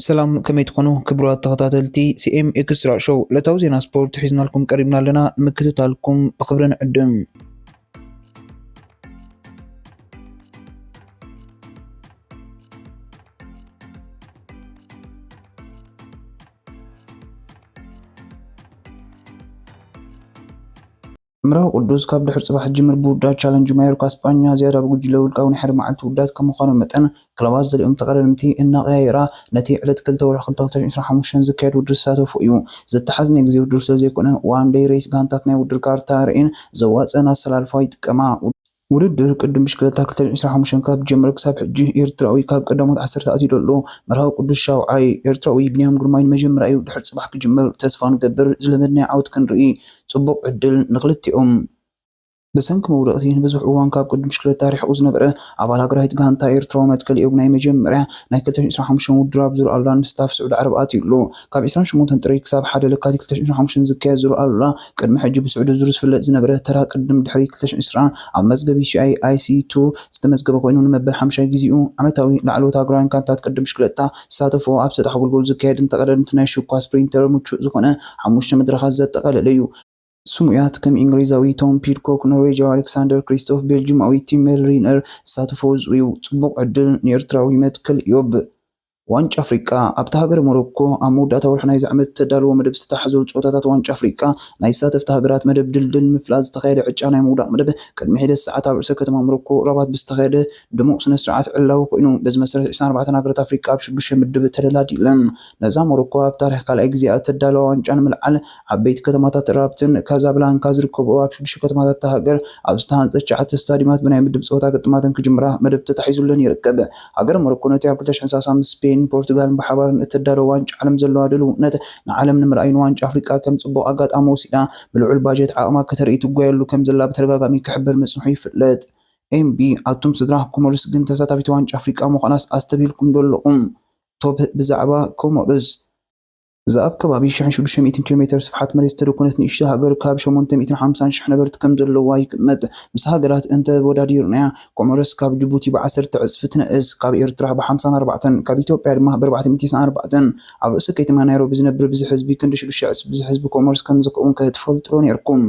ሰላም፣ ከመይ ትኾኑ ክቡራት ተኸታተልቲ ሲ ኤም ኤክስትራ ሾው? ዕለታዊ ዜና ስፖርት ሒዝናልኩም ቀሪብና ኣለና። ንምክትታልኩም ብኽብሪ ንዕድም። ምዕራብ ቅዱስ ካብ ድሕሪ ጽባሕ ጅምር ብውዳት ቻለንጅ ማዮርካ ስጳኛ ዝያዳ ብጉጅለ ውልቃዊ ናይ ሓደ መዓልቲ ውዳት ከም ምዃኑ መጠን፣ ክለባት ዘሊኦም ተቐዳደምቲ እናቐያየራ ነቲ ዕለት ክልተ ወርሒ ክልተ ክልተ ሽሕን ዕስራን ሓሙሽተን ዝካየድ ውድድር ዝሳተፉ እዩ። ዝተሓዝነ ግዜ ውድድር ስለ ዘይኮነ፣ ዋን ደይ ሬስ ጋንታት ናይ ውድድር ካርታ ርእየን ዘዋጽአን ኣሰላልፋ ይጥቀማ። ውድድር ቅድም ብሽክለታ ክልተ ሽሕን ዕስራን ሓሙሽተን ካብ ዝጀመረ ክሳብ ሕጂ ኤርትራዊ ካብ ቀዳሞት ዓሰርተ ኣትዩ ዘሎ። መርሃዊ ቅዱስ ሻውዓይ ኤርትራዊ ቢንያም ግርማይ ንመጀመርያ እዩ ድሕሪ ጽባሕ ክጅምር። ተስፋ ንገብር ዝለመድናዮ ዓወት ክንርኢ። ጽቡቕ ዕድል ንኽልቲኦም። ብሰንኪ መውደቕቲ ንብዙሕ እዋን ካብ ቅድም ብሽክለታ ርሒቑ ዝነበረ ኣባል ሃገራዊት ጋንታ ኤርትራዊ መትከል እዮብ ናይ መጀመርያ ናይ ክልተ ሽሕን ዕስራን ሓሙሽተን ውድድር ኣብ ዙር ኣሉላ ንምስታፍ ስዑዲ ዓረብ ኣትዩ ኣሎ። ካብ ዕስራን ሸሞንተን ጥሪ ክሳብ ሓደ ለካቲት ክልተ ሽሕን ዕስራን ሓሙሽተን ዝካየድ ዙር ኣሉላ ቅድሚ ሕጂ ብስዑዲ ዙር ዝፍለጥ ዝነበረ ተራ ቅድም ድሕሪ ክልተ ሽሕን ዕስራን ኣብ መዝገብ ዩ ሲ ኣይ ኣይ ሲ ቱ ዝተመዝገበ ኮይኑ፣ ንመበል ሓምሻይ ግዜኡ ዓመታዊ ላዕለዎት ሃገራውያን ጋንታት ቅድም ብሽክለታ ዝሳተፍዎ ኣብ ሰጣሕ ጎልጎል ዝካየድን ተቐዳደምቲ ናይ ሽኳ ስፕሪንተር ምቹእ ዝኾነ ሓሙሽተ መድረኻት ዘጠቓለለ እዩ። ስሙያት ከም እንግሊዛዊ ቶም ፒድኮክ፣ ኖርዌጃዊ ኣሌክሳንደር ክሪስቶፍ፣ ቤልጅማዊ ቲም ሜልሪነር ዝሳተፍዎ ዝርዝር እዩ። ጽቡቕ ዕድል ንኤርትራዊ መትከል እዮብ። ዋንጫ ኣፍሪቃ። ኣብታ ሃገረ ሞሮኮ ኣብ መወዳእታ ወርሒ ናይዚ ዓመት እተዳለዎ መደብ ዝተታሕዘሉ ጸወታታት ዋንጫ ኣፍሪቃ ናይ ተሳተፍቲ ሃገራት መደብ ድልድል ንምፍላጥ ዝተኻየደ ዕጫ ናይ ምውዳቕ መደብ ቅድሚ ሒደት ሰዓት ኣብ ርእሰ ከተማ ሞሮኮ ራባት ብዝተኻየደ ድሙቕ ስነ ስርዓት ዕላዊ ኮይኑ። በዚ መሰረት ዕስራን ኣርባዕተን ሃገራት ኣፍሪቃ ኣብ ሽዱሽተ ምድብ ተደላዲለን። ነዛ ሞሮኮ ኣብ ታሪኽ ካልኣይ ግዜ እተዳለዋ ዋንጫ ንምልዓል ዓበይቲ ከተማታት ራባትን ካዛብላንካ ዝርከብኦ ኣብ ሽዱሽተ ከተማታት እታ ሃገር ኣብ ዝተሃንጸ ትሽዓተ ስታዲማት ብናይ ምድብ ጸወታ ግጥማተን ክጅምራ መደብ ተታሒዙለን ይርከብ። ሃገረ ሞሮኮ ነቲ ኣብ ክልተ ሽሕን ሰላሳን ምስ ስፔን፣ ፖርቱጋልን ብሓባር እተዳለወ ዋንጫ ዓለም ዘለዋ ድልውነት ንዓለም ንምርኣይ ንዋንጫ ኣፍሪቃ ከም ጽቡቕ ኣጋጣሚ ወሲዳ ብልዑል ባጀት ዓቕማ ከተርኢ ትጓየሉ ከም ዘላ ብተደጋጋሚ ክሕበር ምጽንሑ ይፍለጥ። ኤም ቢ፣ ኣቱም ስድራ ኮሞርስ ግን ተሳታፊት ዋንጫ ኣፍሪቃ ምዃናስ ኣስተብሂልኩም ዶ ኣለኹም? ቶፕ ብዛዕባ ኮሞርስ። እዛ ኣብ ከባቢ ሽሕን ሽዱሽተ ሚእትን ኪሎ ሜተር ስፍሓት መሬት ዝተደኮነት ንእሽቶ ሃገር ካብ ሸሞንተ ሚእትን ሓምሳን ሽሕ ነበርቲ ከም ዘለዋ ይግመት። ምስ ሃገራት እንተ ወዳዲርናያ፣ ኮሞሮስ ካብ ጅቡቲ ብዓሰርተ ዕጽፊ ትንእስ፣ ካብ ኤርትራ ብሓምሳን ኣርባዕተን፣ ካብ ኢትዮጵያ ድማ ብኣርባዕተ ሚእትን ኣርባዕተን። ኣብ ርእሲ ከተማ ናይሮቢ ዝነብር ብዝሒ ህዝቢ ክንዲ ሽዱሽተ ዕጽፊ ብዝሒ ህዝቢ ኮሞሮስ ከም ዝኸውን ከ ትፈልጡ ዶ ኔርኩም?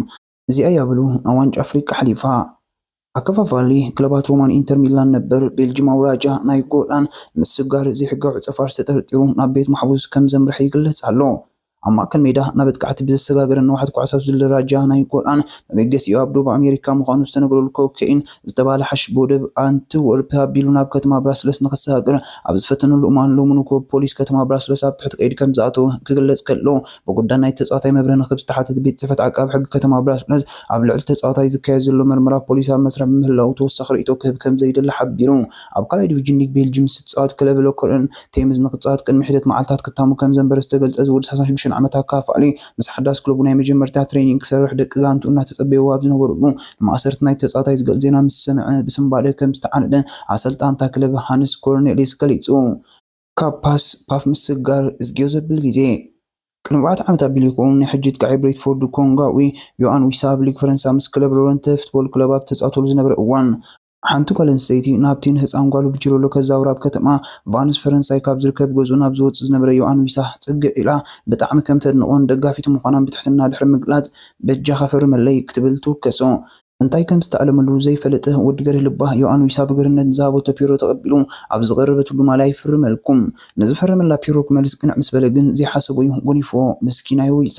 እዚኣ እያ በሉ ናብ ዋንጫ ኣፍሪቃ ሓሊፋ። ኣከፋፋሊ ክለባት ሮማን ኢንተር ሚላን ነበር ቤልጅማዊ ራጃ ናይንጎላን ምስጋር ዘይሕጋዊ ዕጸፋር ተጠርጢሩ ናብ ቤት ማሕቡስ ከም ዘምርሐ ይግለጽ ኣሎ። ኣብ ማእከል ሜዳ ናብ መጥቃዕቲ ብዘሰጋገረ ነዋሕቲ ኳዕሳት ዝልለ ራጃ ናይንጎላን መበገሲኡ ኣብ ደቡብ ኣሜሪካ ምዃኑ ዝተነገረሉ ኮኬይን ዝተባህለ ሓሽሽ ብወደብ ኣንትወርፕ ኣቢሉ ናብ ከተማ ብራስለስ ንኽሰጋገር ኣብ ዝፈተነሉ እዋን ሎሚ ንግሆ ፖሊስ ከተማ ብራስለስ ኣብ ትሕቲ ቀይዲ ከም ዝኣተወ ክግለጽ ከሎ፣ ብጉዳይ ናይቲ ተጻዋታይ መብርሂ ንክህብ ዝተሓተተ ቤት ጽሕፈት ዓቃቢ ሕጊ ከተማ ብራስለስ ኣብ ልዕሊ ተጻዋታይ ዝካየድ ዘሎ መርመራ ፖሊስ ኣብ መስርሕ ብምህላዉ ተወሳኺ ርእይቶ ክህብ ከም ዘይደሊ ሓቢሩ። ኣብ ካልኣይ ዲቪዥን ሊግ ቤልጅም ምስ ትጻወት ክለብ ሎኮርን ቴምዝ ንክጻወት ቅድሚ ሒደት መዓልታት ክታሙ ከም ዘንበረ ዝተገልጸ እዚ ወዲ ሰላሳ ሽዱሽተ ዓመት ኣካፋሊ፣ ምስ ሓዳስ ክለቡ ናይ መጀመርታ ትሬኒንግ ክሰርሕ ደቂ ጋንቱ እናተጸበይዎ ኣብ ዝነበሩሉ፣ ንማእሰርቲ ናይቲ ተጻዋታይ ዝገልጽ ዜና ምስ ሰምዐ ብስንባደ ከም ዝተዓነደ ኣሰልጣንታ ክለብ ሃንስ ኮርኔሊስ ገሊጹ። ካብ ፓስ ፓፍ ምስጋር እዝግዮ ዘብል ግዜ። ቅድሚ ኣርባዕተ ዓመት ኣቢሉ ይኸውን ናይ ሕጂ ኣጥቃዒ ብሬትፎርድ ኮንጋዊ ዮኣን ዊሳ ኣብ ሊግ ፈረንሳ ምስ ክለብ ሎረንተ ፉትቦል ክለብ ኣብ ተጻወተሉ ዝነበረ እዋን፣ ሓንቲ ጓል ኣንስተይቲ ናብቲ ንህጻን ጓሉ ብጅሮሎ ከዛውራ ኣብ ከተማ ቫንስ ፈረንሳይ ካብ ዝርከብ ገዝኡ ናብ ዝወጽእ ዝነበረ ዮኣን ዊሳ ጽግዕ ኢላ ብጣዕሚ ከም ተድንቖን ደጋፊቱ ምዃናን ብትሕትና ድሕሪ ምግላጽ፣ በጃኻ ፈርመለይ ክትብል ትውከሶ። እንታይ ከም ዝተኣለመሉ ዘይፈለጠ ወዲ ገርህ ልባ ዮኣን ዊሳ ብገርህነት ንዝሃበቶ ፒሮ ተቐቢሉ ኣብ ዝቐረበትሉ ማልያ ይፍርመልኩም። ንዝፈረመላ ፒሮ ክመልስ ቅንዕ ምስ በለ ግን ዘይሓሰቦ እዩ ጎኒፍዎ። ምስኪናይ ዊሳ።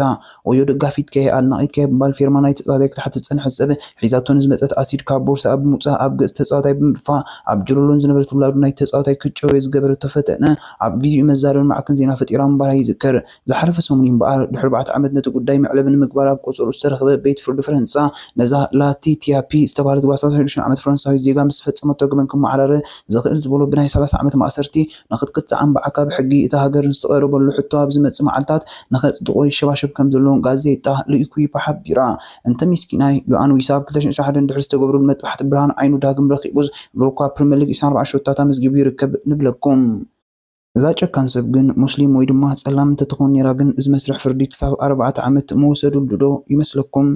ወዮ ደጋፊትከ ኣድናቒትከ ብምባል ፌርማ ናይቲ ተጻዋታይ ክትሓትት ዝጸንሐት ሰብ ሒዛቶ ንዝመጸት ኣሲድ ካብ ቦርስኣ ብምውጻእ ኣብ ገጽ ተጻዋታይ ብምድፋእ ኣብ ጅሮሎን ዝነበረት ውላዱ ናይቲ ተጻዋታይ ክትጨውዮ ዝገበረቶ ፈተነ ኣብ ግዜኡ መዛረብን ማዕከን ዜና ፈጢራ ምንባራ ይዝከር። ዝሓለፈ ሰሙን እዩ እምበኣር ድሕሪ ኣርባዕተ ዓመት ነቲ ጉዳይ መዕለቢ ንምግባር ኣብ ቆጸርኡ ዝተረኽበ ቤት ፍርዲ ፈረንሳ ነዛ ላቲቲያ ፒ ዝተባህለት ጓል ሰላሳ ሽዱሽተ ዓመት ፈረንሳዊት ዜጋ ምስ ፈጸመቶ ገበን ክመዓራረ ዝኽእል ዝበሎ ብናይ ሰላሳ ዓመት ማእሰርቲ ንኽትቅጻዕ እምበኣር ካብ ሕጊ እታ ሃገር ንዝተቐረበሉ ሕቶ ኣብ ዝመጽእ መዓልታት ንኸጽድቖ ይሸባሸብ ከም ዘሎ ጋዜጣ ሊኩይፓ ሓቢራ። እንተ ሚስኪናይ ዮኣን ዊሳ ኣብ ክልተ ሽሕን ዕስራን ሓደን ድሕሪ ዝተገብረሉ መጥባሕቲ ብርሃን ዓይኑ ዳግም ረኺቡስ ብሮኳ ፕሪምየር ሊግ ዕስራን ኣርባዕተን ሾታት ኣመዝጊቡ ይርከብ ንብለኩም። እዛ ጨካን ሰብ ግን ሙስሊም ወይ ድማ ጸላም እንተትኾን ነይራ ግን እዚ መስርሕ ፍርዲ ክሳብ ኣርባዕተ ዓመት ምወሰዱሉ ዶ ይመስለኩም?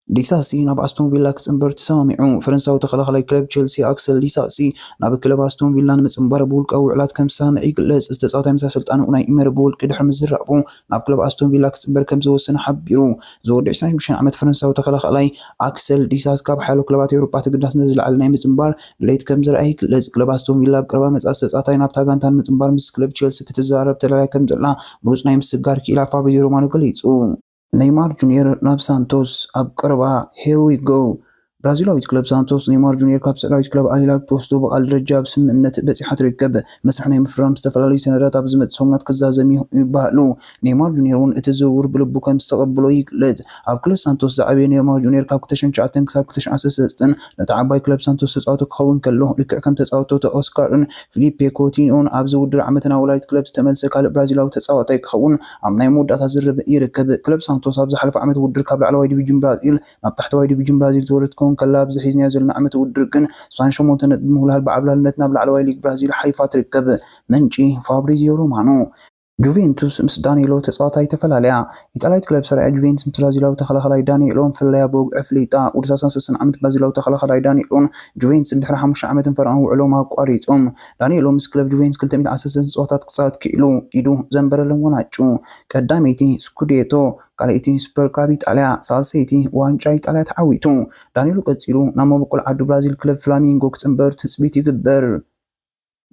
ዲሳሲ ናብ ኣስቶን ቪላ ክጽንበር ተሰማሚዑ። ፈረንሳዊ ተኸላኻላይ ክለብ ቸልሲ ኣክሰል ዲሳሲ ናብ ክለብ ኣስቶን ቪላ ንምጽንባር ብውልቃዊ ውዕላት ከም ዝሰማምዐ ይግለጽ። ዝተጻወታይ ምስ ኣሰልጣኒ ኡናይ ኢመሪ ብውልቂ ድሕሪ ምዝራቡ ናብ ክለብ ኣስቶን ቪላ ክጽንበር ከም ዝወሰነ ሓቢሩ። ዝወዲ ዕስራን ሽዱሽተን ዓመት ፈረንሳዊ ተኸላኻላይ ኣክሰል ዲሳስ ካብ ሓያሎ ክለባት ኤውሮጳ ተገዳስነት ዝለዓለ ናይ ምጽንባር ድሌት ከም ዘርኣየ ይግለጽ። ክለብ ኣስቶን ቪላ ኣብ ቀረባ መጻኢ ዝተጻወታይ ናብታ ጋንታ ንምጽንባር ምስ ክለብ ቸልሲ ክትዘራረብ ተዳልያ ከም ዘላ ብሉጽ ናይ ምስግጋር ክኢላ ፋብሪዚዮ ሮማኖ ገሊጹ። ኔይማር ጁኒየር ናብ ሳንቶስ ኣብ ቀረባ። Here we go። ብራዚላዊት ክለብ ሳንቶስ ኔይማር ጁኒየር ካብ ስዑዳዊት ክለብ ኣል ሂላል ክትወስዶ ብቓል ደረጃ ኣብ ስምምዕነት በጺሓ ትርከብ። መስርሕ ናይ ምፍራም ዝተፈላለዩ ሰነዳት ኣብ ዝመጽእ ሰሙናት ክዛዘም እዩ ይበሃሉ። ኔይማር ጁኒየር እውን እቲ ዝውውር ብልቡ ከም ዝተቐብሎ ይግለጽ። ኣብ ክለብ ሳንቶስ ዝዓበየ ኔይማር ጁኒየር ካብ ክልተ ሽሕን ትሽዓተን ክሳብ ክልተ ሽሕን ዓሰርተ ሰለስተን ነታ ዓባይ ክለብ ሳንቶስ ተጻዋቲ ክኸውን ከሎ፣ ልክዕ ከም ተጻወቶተ ኦስካርን ፊሊፔ ኮቲኒዮን ኣብዚ ውድድር ዓመት ናብ ወላዲት ክለብ ዝተመልሰ ካልእ ብራዚላዊ ተጻዋታይ ክኸውን ኣብ ናይ መወዳእታ ዝርርብ ይርከብ። ክለብ ሳንቶስ ኣብ ዝሓለፈ ዓመት ውድድር ካብ ላዕለዋይ ዲቪዥን ብራዚል ናብ ታሕተዋይ ዲቪዥን ብራዚል ዝወረደት ክኸውን ከላ፣ ኣብዚ ሒዝናዮ ዘለና ዓመት ውድድር ግን ስሳን ሸሞንተ ነጥቢ ብምውልሃል ብዓብላልነት ናብ ላዕለዋይ ሊግ ብራዚል ሓሊፋ ትርከብ። ምንጪ ፋብሪዚዮ ሮማኖ። ጁቬንቱስ ምስ ዳኒሎ ተጻዋታይ ተፈላለያ። ኢጣልያዊት ክለብ ሰሪያ ጁቬንቱስ ምስ ብራዚላዊ ተኸላኻላይ ዳኒሎ ምፍልላያ ብወግዒ ኣፍሊጣ። ወዲ ሰላሳን ሰለስተን ዓመት ብራዚላዊ ተኸላኻላይ ዳኒሎን ጁቬንቱስን ድሕሪ ሓሙሽተ ዓመትን ፈረቓን ውዕሎም ኣቋሪጾም። ዳኒሎ ምስ ክለብ ጁቬንቱስ ክልተ ሚእትን ዓሰርተ ሰለስተን ጸወታት ክጻወት ክኢሉ፣ ኢዱ ዘንበረለን ወናጩ። ቀዳመይቲ ስኩዴቶ፣ ካልኣይቲ ሱፐር ካፕ ኢጣልያ፣ ሳልሰይቲ ዋንጫ ኢጣልያ ተዓዊቱ። ዳኒሎ ቀጺሉ ናብ መበቆል ዓዱ ብራዚል ክለብ ፍላሚንጎ ክጽንበር ትጽቢት ይግበር።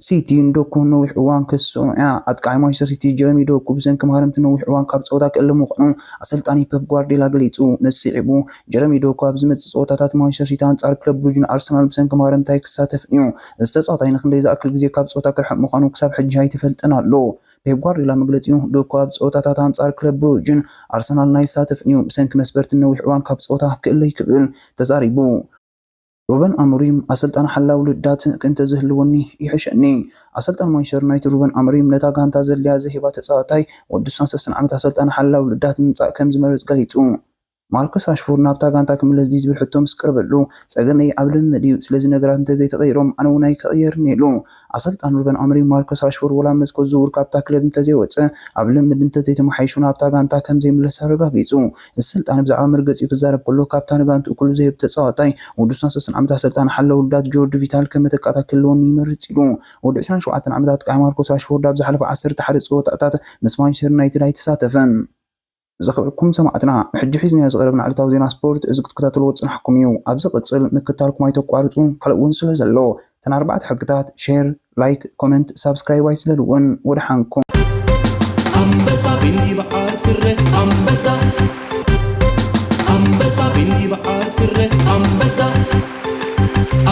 ሲቲ ንዶኩ ነዊሕ እዋን ክስስኖ እያ። ኣጥቃዓይ ማንቸስተር ሲቲ ጀረሚ ዶኩ ብሰንኪ ማህረምቲ ነዊሕ እዋን ካብ ጸወታ ክእለ ምዃኑ ኣሰልጣኒ ፔፕ ጓርዲዮላ ገሊጹ። ነዚ ስዒቡ ጀረሚ ዶኩ ኣብ ዝመጽእ ጸወታታት ማንቸስተር ሲቲ ኣንጻር ክለብ ብሩጅን ኣርሰናል ብሰንኪ ማህረምቲ ኣይክሳተፍን እዩ። እዚ ተጻዋታይ ንክንደይ ዝኣክል ግዜ ካብ ጸወታ ክርሕቕ ምዃኑ ክሳብ ሕጂ ኣይተፈልጠን ኣሎ። ፔፕ ጓርዲዮላ መግለጺኡ፣ ዶኩ ኣብ ጸወታታት ኣንጻር ክለብ ብሩጅን ኣርሰናልን ኣይሳተፍን እዩ። ብሰንኪ መስበርትን ነዊሕ እዋን ካብ ጸወታ ክእለ እዩ ክብል ተዛሪቡ። ሩበን ኣሞሪም ኣሰልጣኒ ሓላው ልዳት እንተዝህልወኒ ይሕሸኒ። ኣሰልጣኒ ማንቸስተር ዩናይትድ ሩበን ኣሞሪም ነታ ጋንታ ዘድልያ ዘሂባ ተጻዋታይ ወዲ ስሳን ሰለስተን ዓመት ኣሰልጣኒ ሓላው ልዳት ምምጻእ ከም ዝመርጽ ገሊጹ። ማርከስ ራሽፎርድ ናብታ ጋንታ ክምለስ ድዩ ዝብል ሕቶ ምስ ቀረበሉ፣ ጸገመይ ኣብ ልምምድ እዩ፣ ስለዚ ነገራት እንተዘይተቐይሮም ኣነ እውን ኣይክቕየርን ኢሉ። ኣሰልጣኒ ሩበን ኣሞሪም ማርከስ ራሽፎርድ ወላ መስኮት ዝውውር ካብታ ክለብ እንተዘይወጸ፣ ኣብ ልምምድ እንተዘይተመሓይሹ ናብታ ጋንታ ከም ዘይምለስ ኣረጋጊጹ። እዚ ሰልጣኒ ብዛዕባ መርገጺኡ ክዛረብ ከሎ፣ ካብታ ንጋንትኡ ኩሉ ዝህብ ተጻዋታይ ወዲ ስሳን ሰለስተን ዓመት ኣሰልጣኒ ሓላው ልዳት ጆርዲ ቪታል ከም መተካእታ ክህልወኒ ይመርጽ ኢሉ። ወዲ ዕስራን ሸውዓተን ዓመት ኣጥቃዓይ ማርከስ ራሽፎርድ ኣብ ዝሓለፈ ዓሰርተ ሓደ ጸወታታት ምስ ማንቸስተር ዩናይትድ ኣይተሳተፈን። ዝኸበርኩም ሰማዕትና፣ ንሕጂ ሒዝናዮ ዝቐረብና ዕለታዊ ዜና ስፖርት እዚ ክትከታተልዎ ዝጸናሕኩም እዩ። ኣብ ዝቕጽል ምክታልኩም ኣይተቋርጹ፣ ካልእ እውን ስለ ዘሎ። እተን ኣርባዕተ ሕግታት፣ ሼር፣ ላይክ፣ ኮመንት፣ ሳብስክራይብ ኣይትለልውን። ወደሓንኩም። ኣንበሳ ቢኒ በዓል ስረ ኣንበሳ፣ ኣንበሳ ቢኒ በዓል ስረ ኣንበሳ፣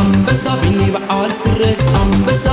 ኣንበሳ ቢኒ በዓል ስረ ኣንበሳ።